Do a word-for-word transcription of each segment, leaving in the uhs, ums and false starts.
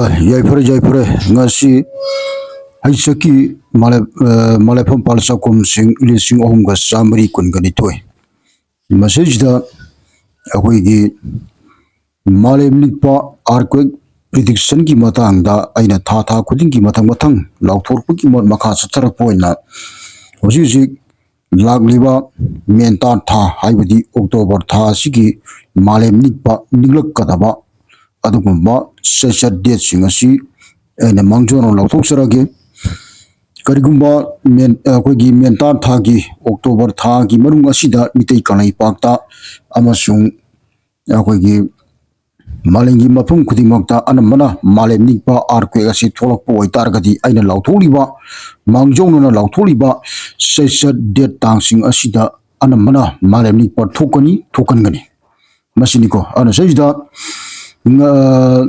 ꯌꯥꯏꯐꯔꯦ, ꯌꯥꯏꯐꯔꯦ꯫ ꯉꯁꯤ ꯍꯩꯆꯛꯀꯤ ꯃꯥꯂꯦ-, ꯑ, ꯃꯥꯂꯦꯐꯝ ꯄꯥꯜ ꯆꯥꯛꯈꯨꯝꯁꯤꯡ ꯂꯤꯁꯤꯡ ꯑꯍꯨꯝꯒ ꯆꯥꯃꯔꯤ ꯀꯨꯟꯒ ꯅꯤꯊꯣꯏ꯫ ꯃꯁꯤꯁꯤꯗ ꯑꯩꯈꯣꯏꯒꯤ ꯃꯥꯂꯦꯝ ꯅꯤꯛꯄ earthquake prediction ꯒꯤ ꯃꯇꯥꯡꯗ ꯑꯩꯅ ꯊꯥ ꯊꯥ ꯈꯨꯗꯤꯡꯒꯤ ꯃꯊꯪ ꯃꯊꯪ ꯂꯥꯎꯊꯣꯔꯛꯄꯒꯤ ꯃ-, ꯃꯈꯥ ꯆꯠꯊꯔꯛꯄ ꯑꯣꯏꯅ ꯍꯧꯖꯤꯛ ꯍꯧꯖꯤꯛ ꯂꯥꯛꯂꯤꯕ ꯃꯦꯟꯇꯥ ꯊꯥ, ꯍꯥꯏꯕꯗꯤ October ꯊꯥ ꯑꯁꯤꯒꯤ ꯃꯥꯂꯦꯝ ꯅꯤꯛꯄ ꯅꯤꯛꯂꯛꯀꯗꯕ ꯑꯗꯨꯒꯨꯝꯕ ꯆꯩꯆꯠ date ꯁꯤꯡ ꯑꯁꯤ ꯑꯩꯅ ꯃꯥꯡꯖꯧꯅꯅ ꯂꯥꯎꯊꯣꯛꯆꯔꯒꯦ꯫ ꯀꯔꯤꯒꯨꯝꯕ ꯃꯦꯟ-, ꯑꯩꯈꯣꯏꯒꯤ ꯃꯦꯟꯇꯥ ꯊꯥꯒꯤ, October ꯊꯥꯒꯤ ꯃꯅꯨꯡ ꯑꯁꯤꯗ ꯃꯤꯇꯩ ꯀꯪꯂꯩꯄꯥꯛꯇ ꯑꯃꯁꯨꯡ ꯑꯩꯈꯣꯏꯒꯤ ꯃꯥꯂꯦꯝꯒꯤ ꯃꯐꯝ ꯈꯨꯗꯤꯡꯃꯛꯇ ꯑꯅꯝꯕꯅ ꯃꯥꯂꯦꯝ ꯅꯤꯛꯄ earthquake ꯑꯁꯤ ꯊꯣꯛꯂꯛꯄ ꯑꯣꯏꯇꯥꯔꯒꯗꯤ, ꯑꯩꯅ ꯂꯥꯎꯊꯣꯛꯂꯤꯕ, ꯃꯥꯡꯖꯧꯅꯅ ꯂꯥꯎꯊꯣꯛꯂꯤꯕ ꯆꯩꯆꯠ date ꯇꯥꯡꯁꯤꯡ ꯑꯁꯤꯗ ꯑꯅꯝꯕꯅ ꯃꯥꯂꯦꯝ ꯅꯤꯛꯄ ꯊꯣꯛꯀꯅꯤ, ꯊꯣꯛꯀꯟꯒꯅꯤ꯫ ꯃꯁꯤꯅꯤꯀꯣ꯫ ꯑꯗꯨꯅ ꯁꯤꯗꯩꯁꯤꯗ, ꯑ,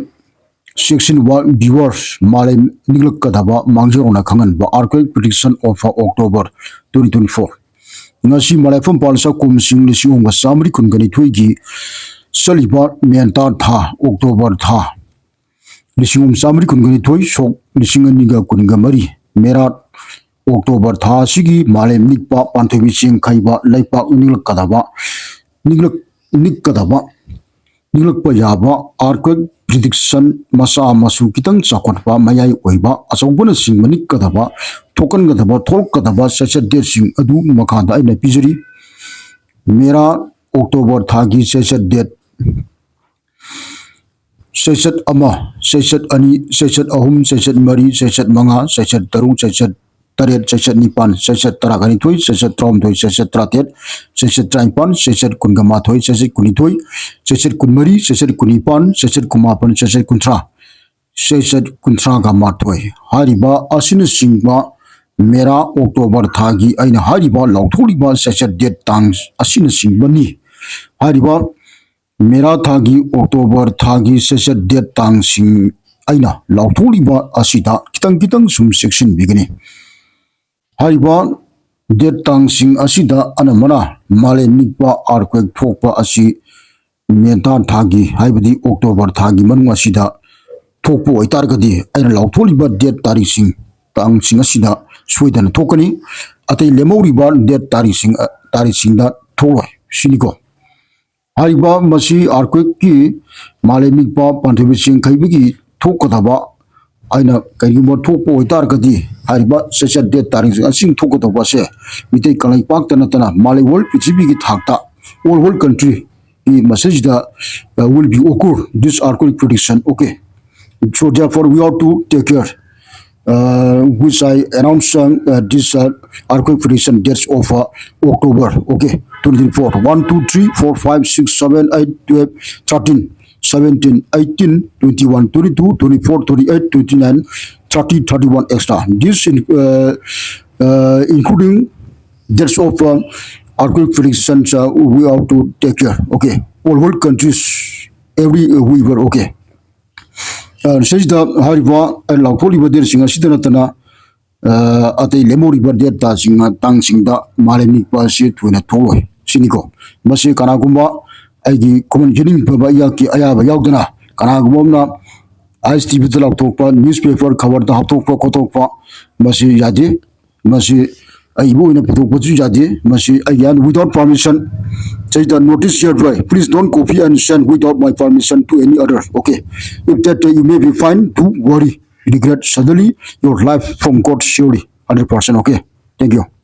section one, viewers, ꯃꯥꯂꯦꯝ ꯅꯤꯛꯂꯛꯀꯗꯕ ꯃꯥꯡꯖꯧꯅꯅ ꯈꯪꯍꯟꯕ, earthquake prediction of October twenty twenty-four꯫ ꯉꯁꯤ ꯃꯥꯂꯦꯐꯝ ꯄꯥꯜ ꯆꯥꯛꯈꯨꯝꯁꯤꯡ ꯂꯤꯁꯤꯡ ꯑꯍꯨꯝꯒ ꯆꯥꯃꯔꯤ ꯀꯨꯟꯒ ꯅꯤꯊꯣꯏꯒꯤ ꯆꯠꯂꯤꯕ ꯃꯦꯟꯇꯥ ꯊꯥ, October ꯊꯥ, ꯂꯤꯁꯤꯡ ꯑꯍꯨꯝ ꯆꯥꯃꯔꯤ ꯀꯨꯟꯒ ꯅꯤꯊꯣꯏ, ꯁꯣꯛ ꯂꯤꯁꯤꯡ ꯑꯅꯤꯒ ꯀꯨꯟꯒ ꯃꯔꯤ, ꯃꯦꯔꯥꯠ, October ꯊꯥ ꯑꯁꯤꯒꯤ ꯃꯥꯂꯦꯝ ꯅꯤꯛꯄ, ꯄꯥꯟꯊꯣꯏꯕꯤ ꯆꯦꯡ ꯈꯩꯕ, ꯂꯩꯄꯥꯛ ꯅꯤꯛꯂꯛꯀꯗꯕ, ꯅꯤꯛꯂꯛ-, ꯅꯤꯛꯀꯗꯕ, ꯅꯤꯛꯂꯛꯄ ꯌꯥꯕ earthquake prediction ꯃꯆꯥ ꯃꯁꯨ ꯈꯤꯇꯪ ꯆꯥꯎꯈꯠꯄ, ꯃꯌꯥꯏ ꯑꯣꯏꯕ, ꯑꯆꯧꯕꯅꯆꯤꯡꯕ ꯅꯤꯛꯀꯗꯕ, ꯊꯣꯛꯀꯟꯒꯗꯕ, ꯊꯣꯛꯂꯛꯀꯗꯕ ꯆꯩꯆꯠ date ꯁꯤꯡ ꯑꯗꯨ ꯃꯈꯥꯗ ꯑꯩꯅ ꯄꯤꯖꯔꯤ꯫ ꯃꯦꯔꯥ, October ꯊꯥꯒꯤ ꯆꯩꯆꯠ date, ꯆꯩꯆꯠ ꯑꯃ, ꯆꯩꯆꯠ ꯑꯅꯤ, ꯆꯩꯆꯠ ꯑꯍꯨꯝ, ꯆꯩꯆꯠ ꯃꯔꯤ, ꯆꯩꯆꯠ ꯃꯉꯥ, ꯆꯩꯆꯠ ꯇꯔꯨꯛ, ꯆꯩꯆꯠ ꯇꯔꯦꯠ, ꯆꯩꯆꯠ ꯅꯤꯄꯥꯟ, ꯆꯩꯆꯠ ꯇꯔꯥꯅꯤꯊꯣꯏ, ꯆꯩꯆꯠ ꯇꯔꯥꯍꯨꯝꯗꯣꯏ, ꯆꯩꯆꯠ ꯇꯔꯥꯇꯔꯦꯠ, ꯆꯩꯆꯠ ꯇꯔꯥꯅꯤꯄꯥꯟ, ꯆꯩꯆꯠ ꯀꯨꯟꯒ ꯃꯥꯊꯣꯏ, ꯆꯩꯆꯠ ꯀꯨꯟꯅꯤꯊꯣꯏ, ꯆꯩꯆꯠ ꯀꯨꯟꯃꯔꯤ, ꯆꯩꯆꯠ ꯀꯨꯟꯅꯤꯄꯥꯟ, ꯆꯩꯆꯠ ꯀꯨꯟꯃꯥꯄꯟ, ꯆꯩꯆꯠ ꯀꯨꯟꯊ꯭ꯔꯥ, ꯆꯩꯆꯠ ꯀꯨꯟꯊ꯭ꯔꯥꯒ ꯃꯥꯊꯣꯏ꯫ ꯍꯥꯏꯔꯤꯕ ꯑꯁꯤꯅꯆꯤꯡꯕ ꯃꯦꯔꯥ, October ꯊꯥꯒꯤ ꯑꯩꯅ ꯍꯥꯏꯔꯤꯕ ꯂꯥꯎꯊꯣꯛꯂꯤꯕ ꯆꯩꯆꯠ date ꯇꯥꯡ ꯑꯁꯤꯅꯆꯤꯡꯕꯅꯤ꯫ ꯍꯥꯏꯔꯤꯕ ꯃꯦꯔꯥ ꯊꯥꯒꯤ, October ꯊꯥꯒꯤ ꯆꯩꯆꯠ date ꯇꯥꯡꯁꯤꯡ ꯑꯩꯅ ꯂꯥꯎꯊꯣꯛꯂꯤꯕ ꯑꯁꯤꯗ ꯈꯤꯇꯪ ꯈꯤꯇꯪ ꯁꯨꯝ ꯆꯦꯛꯁꯤꯟꯕꯤꯒꯅꯤ꯫ ꯍꯥꯏꯔꯤꯕ date ꯇꯥꯡꯁꯤꯡ ꯑꯁꯤꯗ ꯑꯅꯝꯕꯅ ꯃꯥꯂꯦꯝ ꯅꯤꯛꯄ earthquake ꯊꯣꯛꯄ ꯑꯁꯤ ꯃꯦꯟꯇꯥ ꯊꯥꯒꯤ, ꯍꯥꯏꯕꯗꯤ October ꯊꯥꯒꯤ ꯃꯅꯨꯡ ꯑꯁꯤꯗ ꯊꯣꯛꯄ ꯑꯣꯏꯇꯥꯔꯒꯗꯤ ꯑꯩꯅ ꯂꯥꯎꯊꯣꯛꯂꯤꯕ ꯗꯦꯠ ꯇꯥꯔꯤꯛꯁꯤꯡ, ꯇꯥꯡꯁꯤꯡ ꯑꯁꯤꯗ ꯁꯣꯏꯗꯅ ꯊꯣꯛꯀꯅꯤ꯫ ꯑꯇꯩ ꯂꯦꯝꯍꯧꯔꯤꯕ ꯗꯦꯠ ꯇꯥꯔꯤꯛꯁꯤꯡ, ꯑ, ꯇꯥꯔꯤꯛꯁꯤꯡꯗ ꯊꯣꯛꯂꯣꯏ ꯁꯤꯅꯤꯀꯣ꯫ ꯍꯥꯏꯔꯤꯕ ꯃꯁꯤ earthquakeꯀꯤ ꯃꯥꯂꯦꯝ ꯅꯤꯛꯄ ꯄꯥꯟꯊꯣꯏꯕꯤ ꯆꯤꯡꯈꯩꯕꯒꯤ ꯊꯣꯛꯀꯗꯕ, ꯑꯩꯅ ꯀꯔꯤꯒꯨꯝꯕ ꯊꯣꯛꯄ ꯑꯣꯏꯇꯥꯔꯒꯗꯤ ꯍꯥꯏꯔꯤꯕ ꯆꯩꯆꯠ ꯗꯦꯠ ꯇꯥꯔꯤꯛ ꯑꯁꯤꯡ ꯊꯣꯛꯀꯗꯧꯕ ꯑꯁꯦ ꯃꯤꯇꯩ ꯀꯪꯂꯩꯄꯥꯛꯇ ꯅꯠꯇꯅ ꯃꯥꯂꯦꯝ world ꯄ꯭ꯔꯤꯊꯤꯕꯤꯒꯤ ꯊꯥꯛꯇ all world countryꯒꯤ ꯃꯁꯤꯁꯤꯗ, uh, will be occur this earthquake prediction, okay? So therefore we have to take care, uh, which I announced, uh, this, uh, earthquake prediction dates of, uh, October, okay, twenty twenty-four. One, two, three, four, five, six, seven, eight, twelve, thirteen, seventeen, eighteen, twenty-one, twenty-two, twenty-four, twenty-eight, twenty-nine, thirty, thirty-one, extra. This in, uh, uh, including dates of, uh, earthquake predictions, uh, we have to take care, okay? All world countries, every, uh, we were, okay? ꯑ, ꯁꯤꯗꯩꯁꯤꯗ ꯍꯥꯏꯔꯤꯕ ꯑꯩꯅ ꯂꯥꯎꯊꯣꯛꯂꯤꯕ ꯗꯦꯠꯁꯤꯡ ꯑꯁꯤꯗ ꯅꯠꯇꯅ, ꯑ, ꯑꯇꯩ ꯂꯦꯝꯍꯧꯔꯤꯕ date ꯇꯥꯁꯤꯡ, ꯇꯥꯡꯁꯤꯡꯗ ꯃꯥꯂꯦꯝ ꯅꯤꯛꯄ ꯑꯁꯤ ꯊꯣꯏꯅ ꯊꯣꯛꯂꯣꯏ ꯁꯤꯅꯤꯀꯣ꯫ ꯃꯁꯤ ꯀꯅꯥꯒꯨꯝꯕ ꯑꯩꯒꯤ ꯀꯃꯟ ꯌꯦꯅꯤꯡꯕ ꯑꯩꯍꯥꯛꯀꯤ ꯑꯌꯥꯕ ꯌꯥꯎꯗꯅ ꯀꯅꯥꯒꯨꯝꯕ ꯑꯃꯅ ꯑꯥꯏ ꯑꯦꯁ ꯇꯤ ꯚꯤꯗ ꯂꯥꯎꯊꯣꯛꯄ, ꯅ꯭ꯌꯨꯁꯄꯦꯄꯔ ꯈꯕꯔꯗ ꯍꯥꯞꯊꯣꯛꯄ ꯈꯣꯠꯇꯣꯛꯄ, ꯃꯁꯤ ꯌꯥꯗꯦ꯫ ꯃꯁꯤ ꯑꯩꯕꯨ ꯑꯣꯏꯅ ꯄꯨꯊꯣꯛꯄꯁꯨ ꯌꯥꯗꯦ꯫ ꯃꯁꯤ ꯑꯩꯒꯤ ꯍꯥꯏꯅ without permission, ꯁꯤꯗ notice here, please don't copy and send without my permission to any other, okay? If that, uh, you may be fine, do worry, regret suddenly your life from God surely, hundred percent, okay? Thank you.